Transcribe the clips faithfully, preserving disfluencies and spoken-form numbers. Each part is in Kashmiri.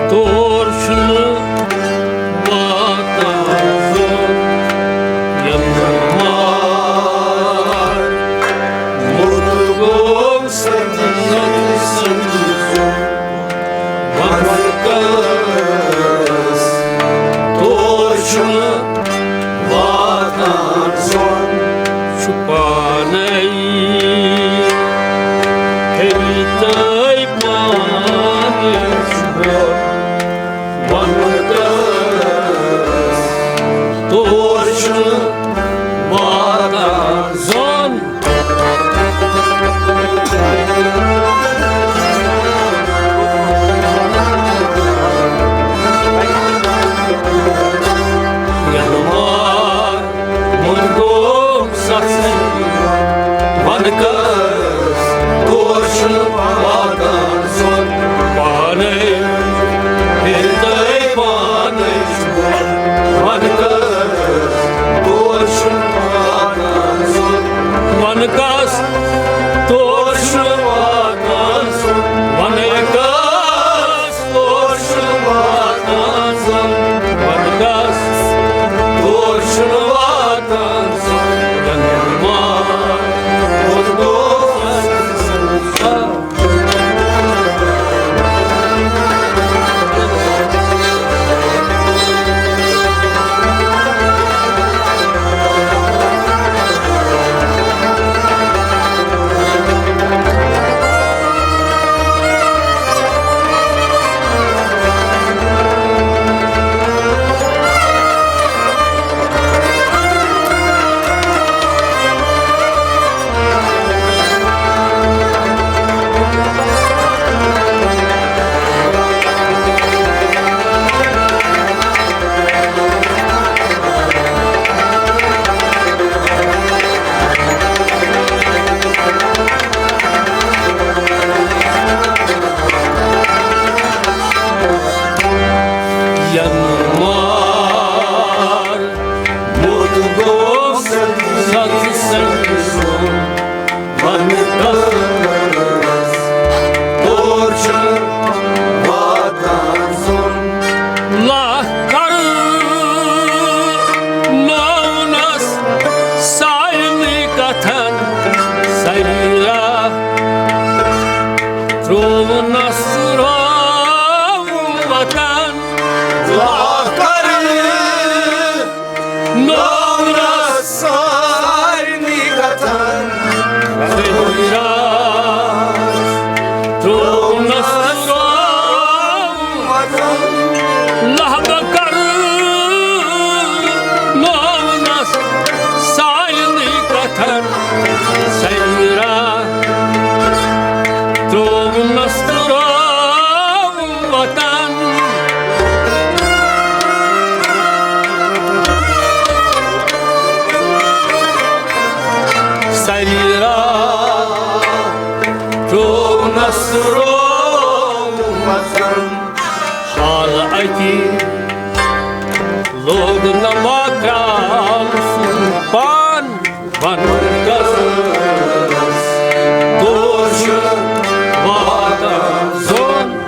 تور چھُنہٕ واتان زوٚن، یَنہٕ مار موٚت گوٚو سنگی سنگی زوٚن۔ وَنہٕ کَس تور چھُنہٕ واتان زوٚن۔ چھُ پانَے ہیٚیہِ تۄہہِ پانَے چھُ بوٚن۔ وَنہٕ کَس تور چھُنہٕ واتان زوٚن۔ یَنہٕ مار موٚت گوٚو سَتھ سنگی، وَنہٕ کَس تور چھُنہٕ واتان زوٚن۔ پانَے ہیٚیہِ تۄہہِ پانَے چھُ بوٚن۔ وَنہٕ کَس تور چھُنہٕ واتان زوٚن۔ وَنہٕ کَس تور چھُنہٕ واتان زوٚن۔ وَنہٕ کَس تور چھُنہٕ واتان زوٚن۔ وَنہٕ کَس تور چھُنہٕ واتان زوٚن۔ یَنہٕ مار موٚت گوٚو سَتھ سنگی۔ یَنہٕ مار موٚت گوٚو سَتھ سنگی زوٚن۔ وَنہٕ کَس تور چھُنہٕ واتان زوٚن۔ لاہ کَرٕ نوونَس سارنٕے کَتھَن سَرِ راہ، ترٛوونَس ترٛوو وطن۔ لاہ کَرٕ نوونَس سارنٕے کَتھَن سَرِ راہ، ترٛوونَس ترٛوو وطن۔ لَہبہٕ کَرٕ نوونَس سارنٕے کَتھَن سَرِ راہ، ترٛوونَس ترٛوو وطن۔ سَرِ راہ ترٛوونَس ترٛوو وطن۔ حال اَکی لوگ نہ ماکرال سُنٛد پان۔ وَن کَس تور چھُ واتان زوٚن۔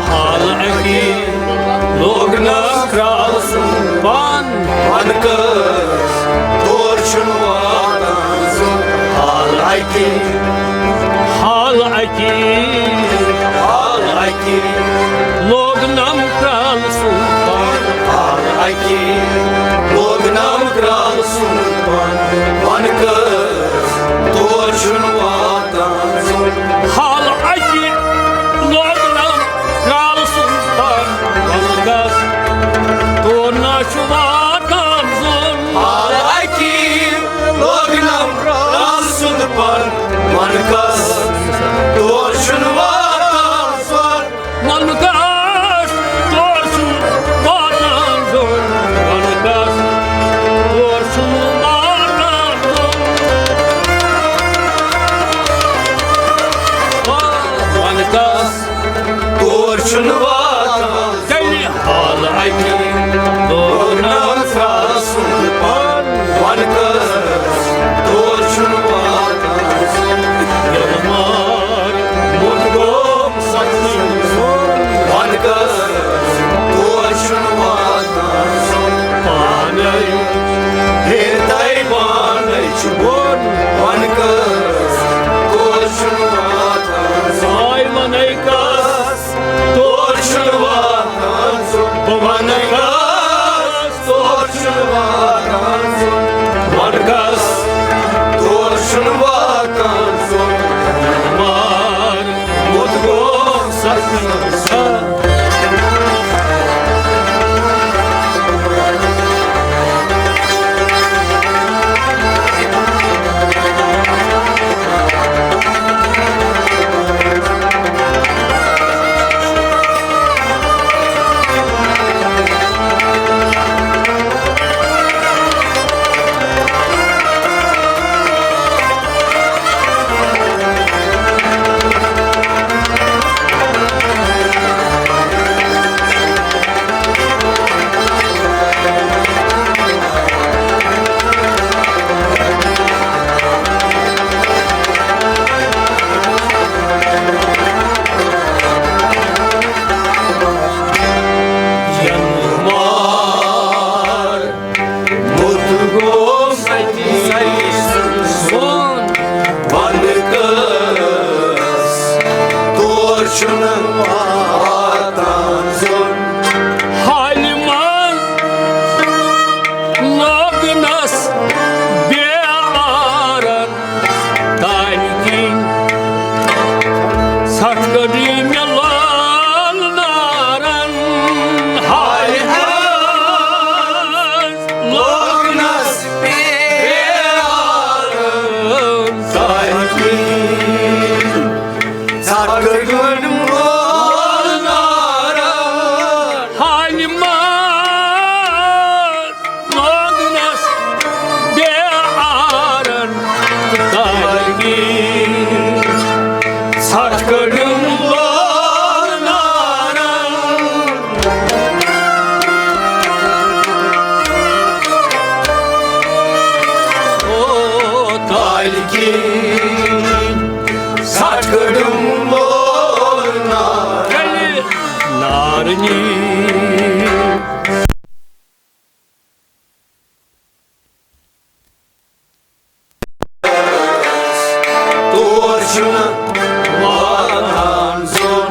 حال اَکی لوگ نہ کرٛال سُنٛد پان۔ وَن کَس تور چھُنہٕ واتان زوٚن۔ حال اَکی، حال اَکی، حال اَکی لوگ نم کرٛال سُنٛد پان۔ حال اَکی لوگ نم کرٛال سُنٛد پان۔ وَن کَس تور چھُنہٕ واتان زوٚن۔ حال اَکی لوگ نم کرٛال سُنٛد پان۔ وَن کَس تور نہ چھُ واتان زوٚن۔ حال اَکی لوگ نم کرٛال سُنٛد پان۔ وَن کَس تور چھُنہٕ واتان زوٚن۔ وَن کَس تور چھُنہٕ واتان زوٚن۔ چھُ بۄن، وَن کَس، تور چھُنہٕ واتان۔ آے وَنَے کَس، تور چھُنہٕ واتان۔ بہٕ وَنَے کَس، تور چھُنہٕ واتان۔ وَن کَس، تور چھُنہٕ واتان۔ مار، بُتھ گوٚو سَتھ۔ تور چھُنہٕ واتان زوٚن۔ حالہِ منٛز لوگنس بیارن، تالہِ کِنۍ ژھٹھ کٔڈٕے مےٚ لال نارن۔ حالہِ منٛز لوگنس بیارن، تالہِ کِنۍ ژھٹھ کٔڈٕے مےٚ لال نارن۔ حالہِ منٛز لوگنس بیارن، تالہِ کِنۍ ژھٹھ کٔڈٕم لال نارن۔ او تالہِ کِنۍ ژھٹھ کٔڈٕم لال نارن۔ نارنی۔ تور چھُنہٕ واتان زوٚن۔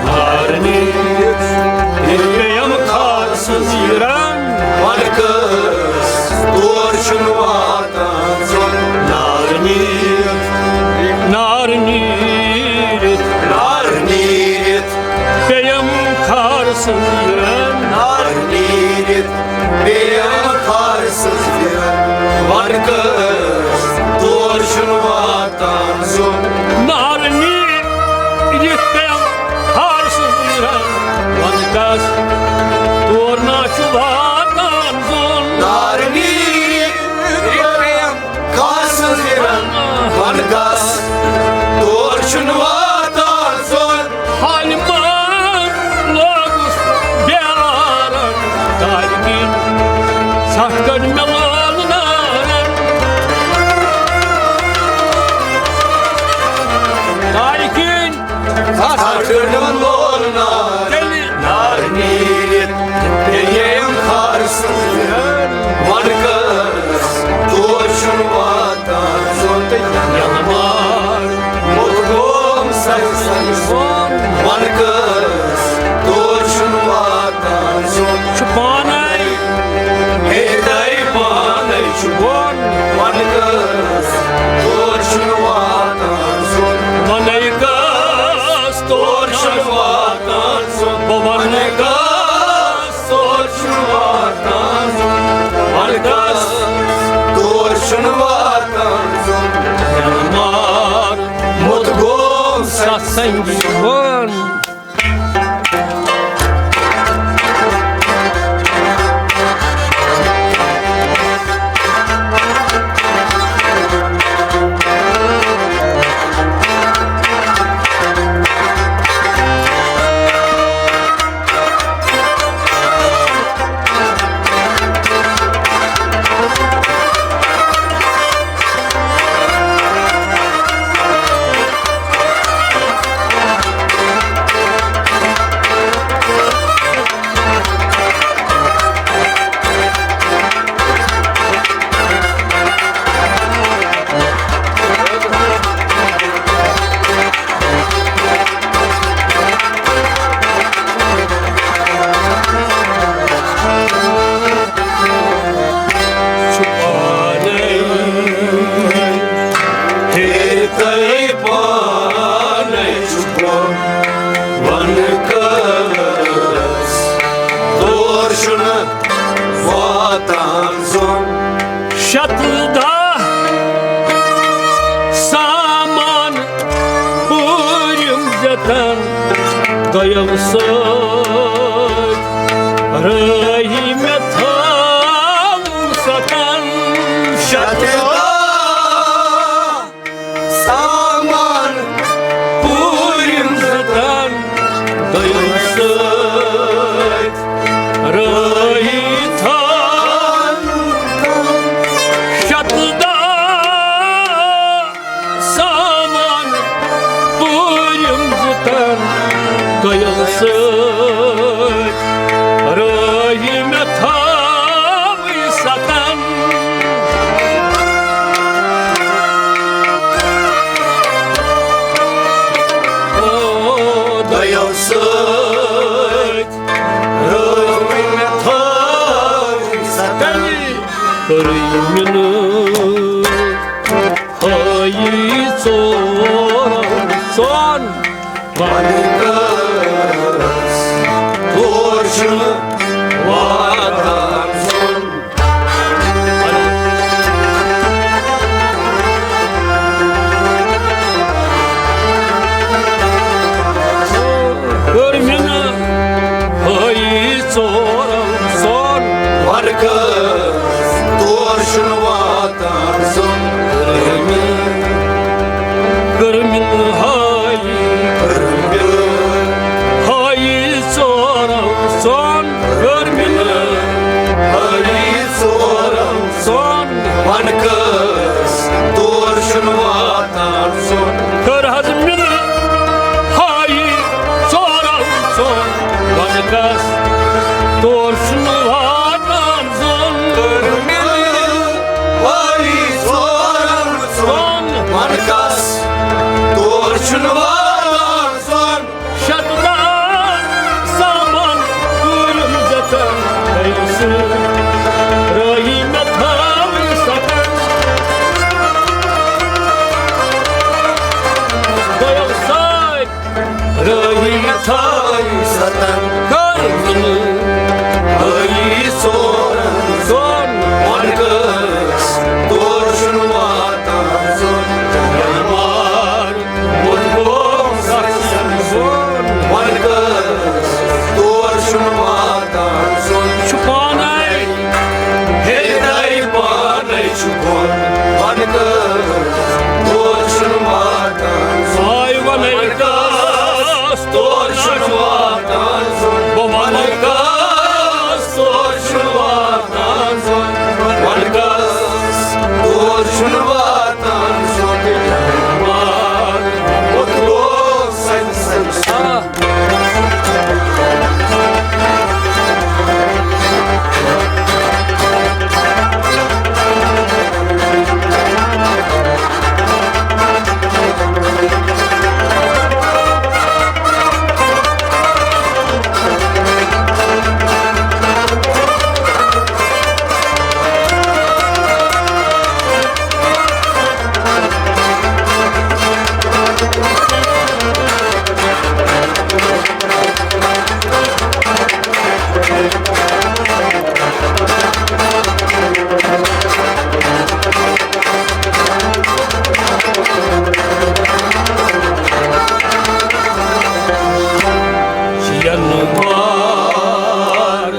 نارنی، ییٚلہِ پیٚیَم خار سٕنٛز یِران، وَنہٕ کٲنٛسہِ، تور چھُنہٕ واتان۔ نار نیٖرِتھ، نار نیٖرِتھ، نار نیٖرِتھ۔ پیٚیَم خار سٕنٛز یِران۔ نار نیٖرِتھ، پیٚیَم خار سٕنٛز یِران۔ وَنہٕ کٲنٛسہِ، تور چھُنہٕ واتان زوٚن۔ نار نیٖرِتھ پیٚیَم خار سٕنٛز یِران۔ وَنہٕ کَس، تور نا چھُ واتان زوٚن۔ نار نیٖرِتھ پیٚیَم خار سٕنٛز یِران۔ وَنہٕ کَس، تور چھُنہٕ واتان زوٚن۔ حالہِ منٛز لوگُس بیارن، تالہِ کِنۍ ژھٹھ کٔڈ مےٚ لال نارن۔ تالہِ کِنۍ ژھٹھ کٔڈ مےٚ لال نارن۔ تیٚلہِ نار نیٖرِتھ پیٚیَم خار سٕنٛز یِران۔ وَنہٕ کَس، تور چھُنہٕ واتان زوٚن۔ یَلہٕ مار، موٚت گوم سَر سَر سون۔ وَنہٕ کَس، تور چھُنہٕ واتان زوٚن۔ چھُ پانَے، ہے دَے پانَے چھُ بۄن۔ وَنہٕ کَس، تور چھُنہٕ واتان زوٚن۔ وَنَے کَس، تور چھُنہٕ واتان زوٚن۔ بہٕ وَنَے کَس، تور چھُنہٕ واتان زوٚن۔ وَنہٕ کَس، تور چھُنہٕ واتان زوٚن۔ یَلہٕ مار، موٚت گوٚو سَتھ سَنگی بۄن۔ تۄہہِ پانے چھُ بۄن وَنہٕ کٔس، تور چھُنہٕ واتان زوٚن۔ شتہٕ دَہ سامان پوٗرِم زیتن دۄیو سۭتۍ، رٲہی مےٚ تھٲو ستن۔ شتہٕ دَہ سامان پوٗرِم زیتن دۄیو سۭتۍ، رٲہی تھٲو شتہٕ دَہ سامان پوٗرِم زیتن دۄیو سۭتۍ، رٲہی مےٚ تھٲوٕے ستن۔ او دۄیو سۭتۍ، رٲہی مےٚ تھٲوٕے ستن۔ کٔرٕے مِنت ہٲیی ژورو ژۄن۔ وَنہٕ کٔس، تور چھُنہٕ واتان زوٚن۔ کٔر مِنت ہٲیی ژورو ژۄن۔ وَنہٕ کٔس، تور چھُنہٕ واتان زوٚن۔ کٔر مِنت ہٲیی، کٔر مِنت ہٲیی ژورو ژۄن۔ کٔر مِنت ہٲیی ژورو ژۄن۔ وَنہٕ کٔس، تور چھُنہٕ واتان زوٚن۔ کٔر حظ مِنت ہٲیی ژورو ژۄن۔ وَنہٕ کٔس، تور چھُنہٕ واتان زوٚن۔ کٔر مِنت ہٲیی ژورو ژۄن۔ وَنہٕ کٔس، تور چھُنہٕ واتان زوٚن۔ شتہٕ دَہ سامان پوٗرِم زیتن دۄیو سۭتۍ، رٲہی مےٚ تھٲوٕے ستن۔ دۄیو سۭتۍ، رٲہی مےٚ تھٲوٕے ستن۔ کٔر مِنت ہٲیی ژورن ژۄن۔ وَنہٕ کٔس، تور چھُنہٕ واتان زوٚن۔ بٮ۪مار وۄنۍ گوٚو سخت بۄن۔ وَنہٕ کٔس، تور چھُنہٕ واتان زوٚن۔ چھُ پانَے، ہے دَے پانَے چھُ بۄن۔ وَنہٕ کٔس، تور چھُنہٕ واتان زوٚن۔ آے وَنَے کٔس، تور چھُنہٕ واتان زوٚن۔ بہٕ وَنَے کٔس، تور چھُنہٕ واتان زوٚن۔ وَنہٕ کٔس، تور چھُنہٕ واتان زوٚن۔ بٮ۪مار وۄنۍ گوٚو سخت۔ ینہٕ وار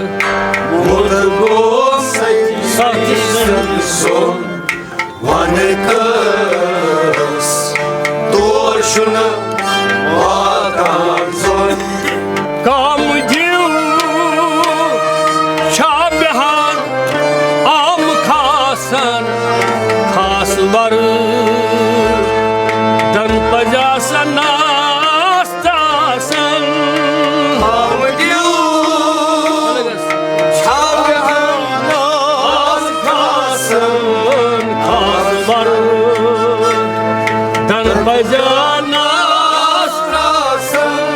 ووت گوٚو ستی ستی سُنٛد سُنٛد۔ وَنہٕ کٔس، تور چھُنہٕ واتان زوٚن۔ کم دِیِو چھا بیٚہان عام خاصن، خاص وَرٕ دَن پَزِ آسَن ناس تاسن۔ کم دِیِو چھا بیٚہان عام خاصن، خاص وَرٕ دَن پَزِ آسَن ناس تاسن۔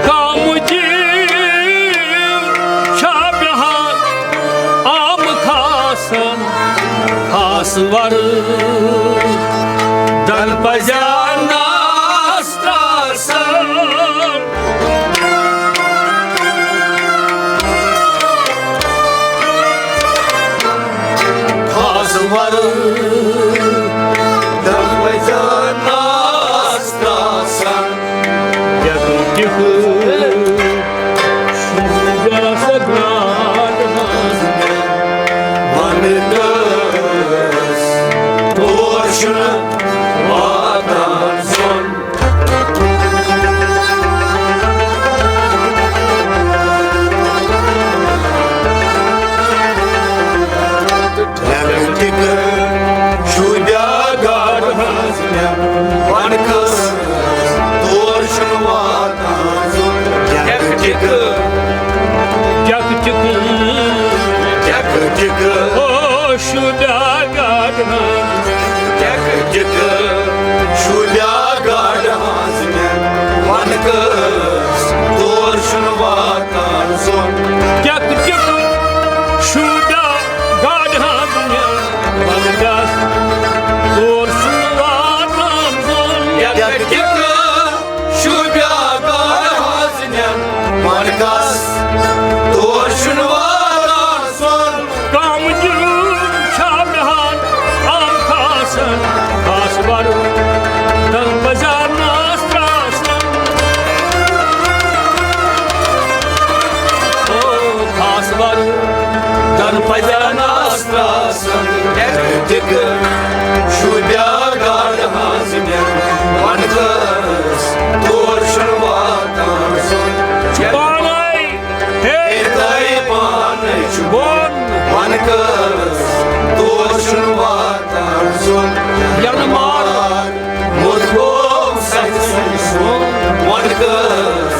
کم دِیِو چھا بیٚہان عام خاصن، خاص وَرٕ تن پزیان ناس تراسن۔ خاص ور تن پزیان ناس تراسن۔ یک ٹک شوٗبیا سا گاڈ منٛز مےٚ۔ ون کس تور چھُنہٕ واتان زوٚن۔ یک ٹک شوٗبیا گاڈ منٛز مےٚ۔ ون کس تور چھُنہٕ واتان زوٚن۔ یک ٹک، یک ٹک، یک ٹک۔ او شوٗبیا گاڈ منٛز یک ٹک شوٗبیا گاڈ ہنٛز مےٚ۔ ون کس تور چھُنہٕ واتان زوٚن۔ یک ٹک شوٗبیا گاڈ ہنٛز مےٚ۔ ون کس تور چھُنہٕ واتان زوٚن۔ یک ٹک شوٗبیا گاڈ ہنٛز مےٚ۔ ون کس تور چھُنہٕ واتان زوٚن۔ کم جرم چھا مےٚ ہان عام خاصن، خاص ورُن تن پزیان ناس تراسن۔ او خاص ورُن تن پزیان ناس تراسن۔ یک ٹک شوٗبیا گاڈ ہنٛز مےٚ۔ ون کس تور چھُنہٕ واتان زوٚن۔ چھُ پانے ہے تۄہہِ پانے چھُ بۄن۔ ون کس تور چھُنہٕ واتان زوٚن۔ ینہٕ مار موٚت گوٚو سَتہِ سُنٛد سون۔ ون کس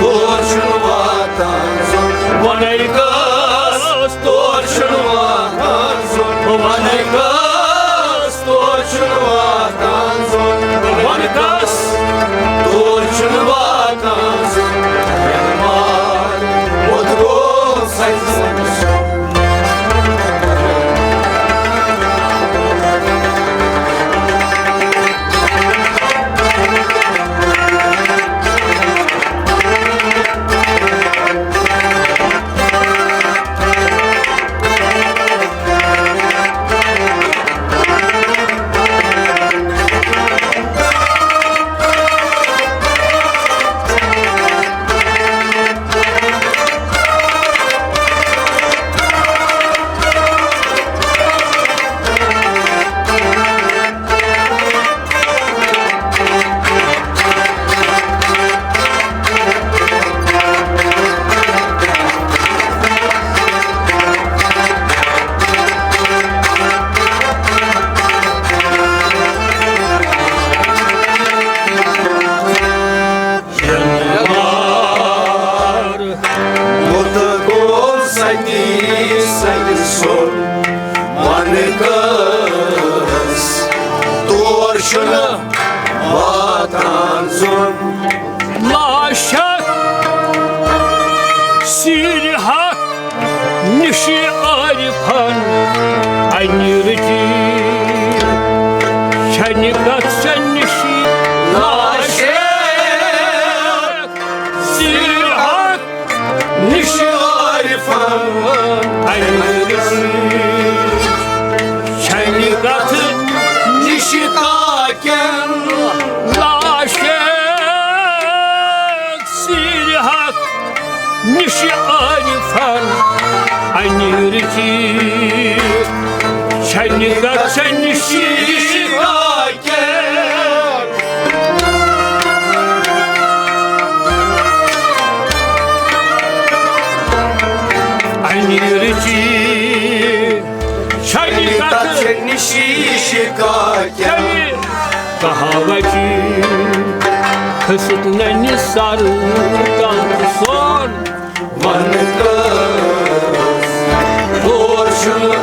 تور چھُنہٕ واتان زوٚن۔ ونے کس تور چھُنہٕ واتان زوٚن۔ ونے کس تور چھُنہٕ واتان زوٚن۔ ون کس تور چھُنہٕ واتان زوٚن۔ ینہٕ مار موٚت گوٚو سَتہِ سُنٛد سون۔ یار، موٚت گوٚو سَتی سَتہِ سُنٛد ون کس، تور چھُنہٕ واتان زوٚن۔ لاشک سیرِ حق نِشہِ عارفن انہِ رٔٹی، چھنہِ کتھ ژےٚ نِشی لاشک سیرِ حق نِشہِ عارفن انہِ رٔٹی، چھنہِ کتھ نِشہِ کاکٮ۪ن لاشک سیرِ حق نِشہِ عارفن انہِ رٔٹی، چھنہِ کتھ ژےٚ نِشی کاکٮ۪ن انہِ رٔٹی۔ چھنہِ کتھ ژےٚ نِشی کاکٮ۪ن کہاوتی، کھٔسِتھ ننہِ سر تام سون ون کس، تور چھُنہٕ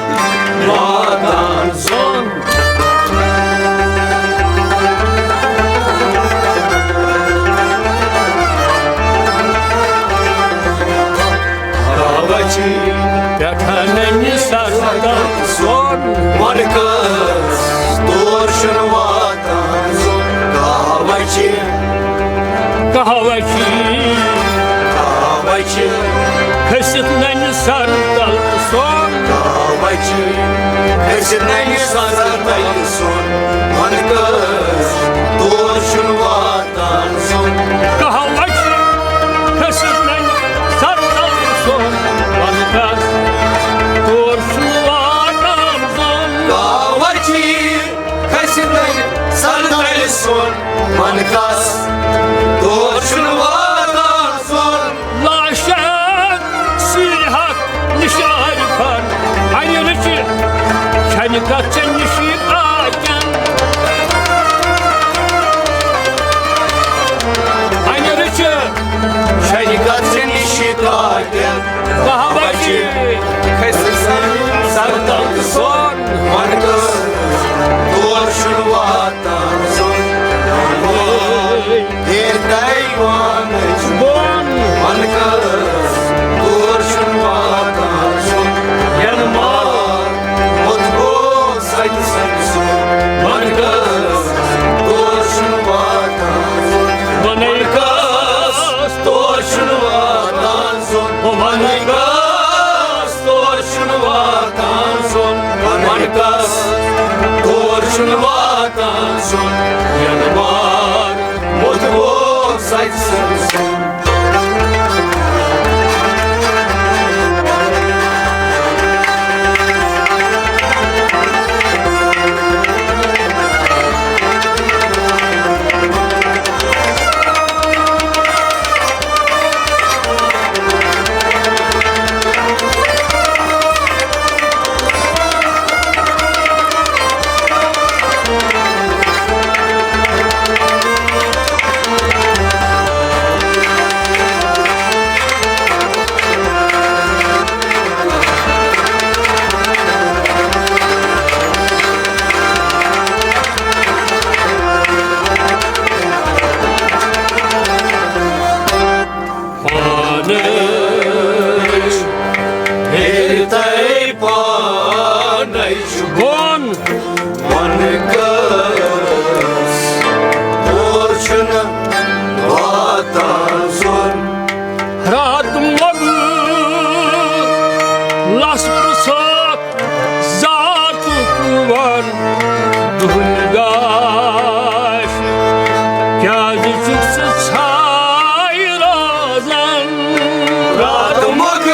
واتان زوٚن۔ کہاوتی، پٮ۪ٹھٕ ننہِ سر تام سون ون کس، تور چھُنہٕ واتان ہوا چھِ، ہوا چھِ کھٔسِتھ ننہِ سر تل سون۔ ہوا چھِ کھٔسِتھ ننہِ سر تل سون۔ وَنہٕ کس تور چھُنہٕ واتان سون۔ ہوا چھِ کھٔسِتھ ننہِ سر تل سون۔ وَنہٕ کس تور چھُنہٕ واتان سون۔ ہوا چھِ کھٔسِتھ ننہِ سر تل سون۔ وَنہٕ کس تور چھُنہٕ واتان سون۔ لاشن سۭتۍ ہتھ نِشہِ عارفن، اَنہِ رٕچہِ چھَنہِ کتھ ژےٚ نِشہِ کاکٮ۪ن۔ اَنہِ رٕچہِ چھَنہِ کتھ ژےٚ نِشہِ کاکٮ۪ن۔ کہوہ چھِ کھٔسِتھ سر تل سون۔ وَنہٕ کس تور چھُنہٕ واتان سون۔ ہیر تۄہہِ وانٕچ بۄن۔ وَنہٕ کس تور چھُنہٕ واتان سون۔ ینہٕ مار موٚت گوٚو سَتہِ سَتہِ سون۔ وَنہٕ کس تور چھُنہٕ واتان سون۔ وَنہٕ کس تور چھُنہٕ واتان سون۔ وَنہٕ کس تور چھُنہٕ واتان سون۔ وَنہٕ کس تور چھُنہٕ واتان سون۔ ینہٕ مار موٚت گوٚو سَتہِ سَتہِ سون۔ پانَے، ہیٚرِ تۄہہِ پانَے چھُ بۄن۔ وَنہٕ کس تور چھُنہٕ واتان سون۔ راتہٕ مۄغل لَس پرٛژھکھ ذاتُک وَن۔ دُہٕلۍ گاش، کیٛازِ چھُکھ ژٕ ژھایہِ روزان؟ راتہٕ مۄغل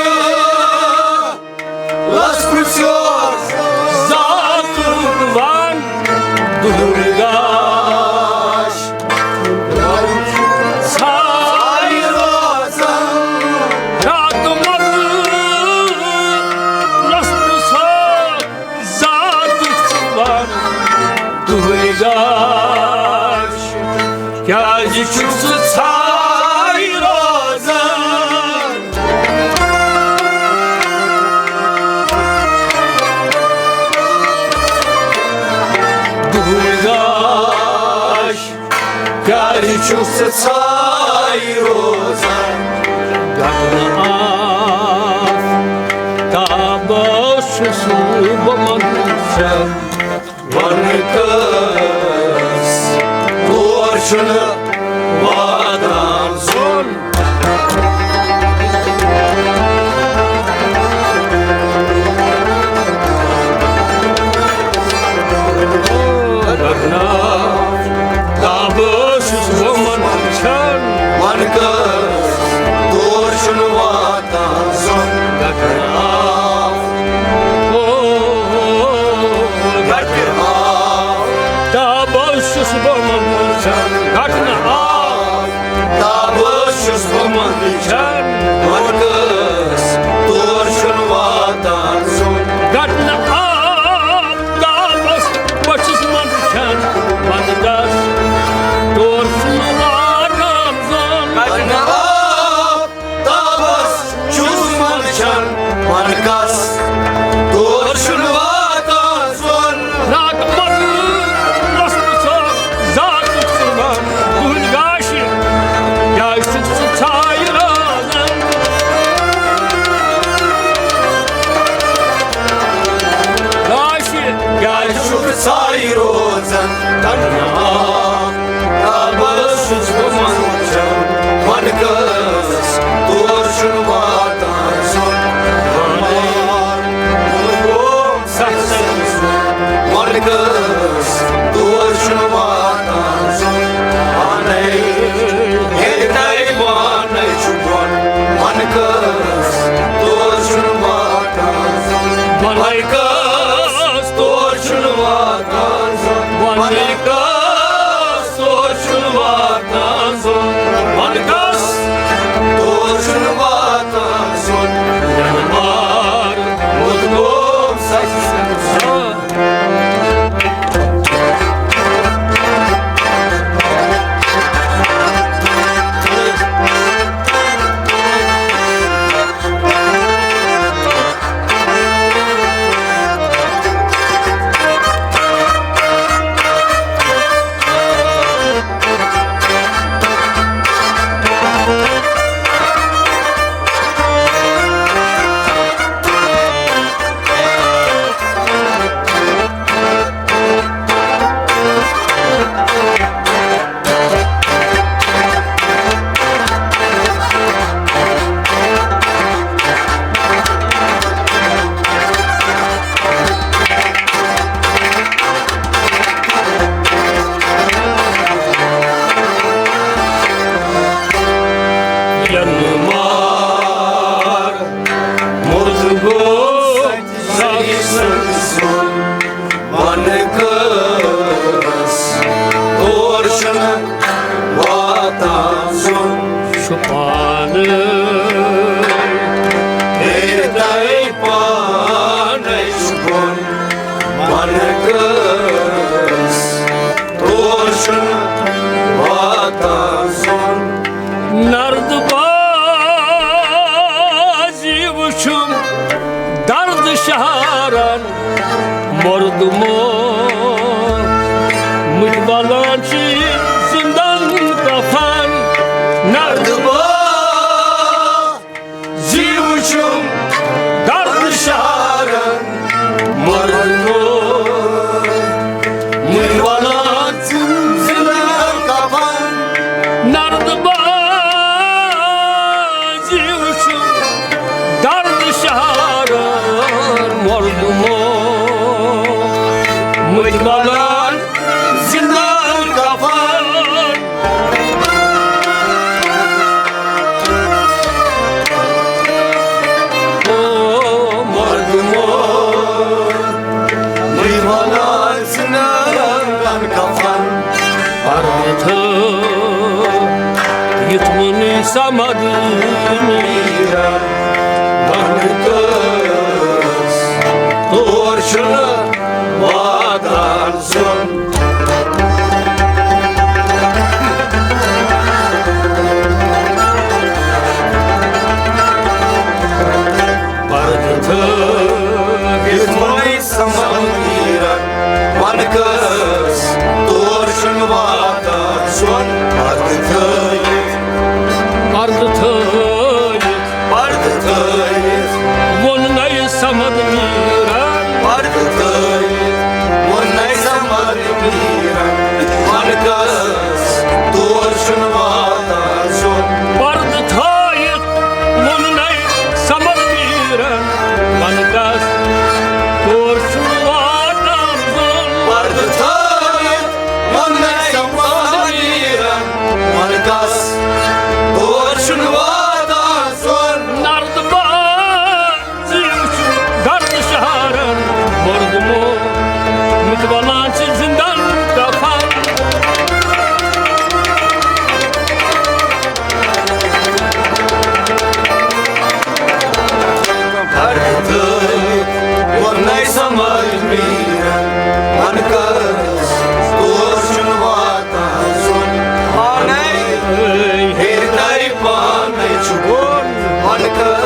لَس پرٛژھیوس ذاتُک وَن۔ دُہٕلۍ گاش، ژھایہِ روزان۔ راتہٕ مۄغل لَس پرٛژھیوس ذاتُک وَن۔ دُہٕلۍ گاش، کیٛازِ چھُکھ ژٕ ژھایہِ روزان؟ دُہٕلۍ گاش، کیٛازِ چھُکھ ژٕ ژھایہِ روزان؟ گگنہٕ آفتابس چھُس بہٕ منٛدچھان۔ وَنہٕ کس تور چھُنہٕ واتان سون۔ گگنہٕ آفتابس چھُس بہٕ منٛدچھان۔ وَنہٕ کس تور چھُنہٕ واتان سون۔ گگنہٕ آفتابس چھُس بہٕ منٛدچھان۔ گگنہٕ آفتابس چھُس بہٕ منٛدچھان۔ وَنہٕ کس تور چھُنہٕ واتان سون۔ گگنہٕ آفتابس بہٕ چھُس منٛدچھان۔ وَنہٕ کس تور چھُنہٕ واتان سون۔ گگنہٕ آفتابس چھُس منٛدچھان۔ وَنہٕ کس تور چھُنہٕ واتان سون۔ راتہٕ مۄغل لَس پرٛژھیوس ذاتُک وَن۔ دُہٕلۍ گاش، کیٛازِ چھُکھ ژٕ ژھایہِ روزان؟ پانہٕ ہیٚتَے پانَے چھُ بۄن، وَنہٕ کٔژ تور چھُنہٕ واتان سون۔ نَردٕ بازی وٕچھُم دَردٕ شہارَن، مردمو مُتۍ وَلان چھِ زِندَن کفن۔ نَردٕ بازی وٕچھُم دَردٕ شہارَن، مردمو مُتۍ وَلان چھِ زِندَن کفن۔ نَردٕ بازی وٕچھُم دَردٕ شہارَن، مردمو مُتۍ وَلان زِندَن کفن۔ او مردمو، مُتۍ وَلان زِندَن کفن۔ پردٕ تھٲوِتھ ووٚنُے صمد میٖرن، وَنہٕ کٔژ تور چھُنہٕ واتان سون۔ پردٕ تھٲوِتھ ووٚنُے صمد میٖرن، وَنہٕ کٔژ تور چھُنہٕ واتان سون۔ پردٕ تھٲوِتھ، پردٕ تھٲوِتھ، پردٕ تھٲوِتھ ووٚنُے صمد میٖرن، پردٕ تھٲوِتھ ووٚنُے صمد میٖرن، وَنہٕ کٔژ تور چھُنہٕ واتان سون۔ پردٕ تھٲوِتھ ووٚنُے صمد میٖرن، وَنہٕ کٔژ تور چھُنہٕ واتان سون۔ پردٕ تھٲوِتھ ووٚنُے صمد میٖرن، وَنہٕ کٔژ تور چھُنہٕ واتان سون۔ نَردٕ بازی وٕچھُم دَردٕ شہارَن، مردمو مُتۍ وَلان چھِ زِندَن کفن۔ پردٕ تھٲوِتھ ووٚنُے صمد میٖرن، وَنہٕ کٔژ تور چھُنہٕ واتان سون۔ پانَے ہیٚتَے پانَے چھُ بۄن، وَنہٕ کٔژ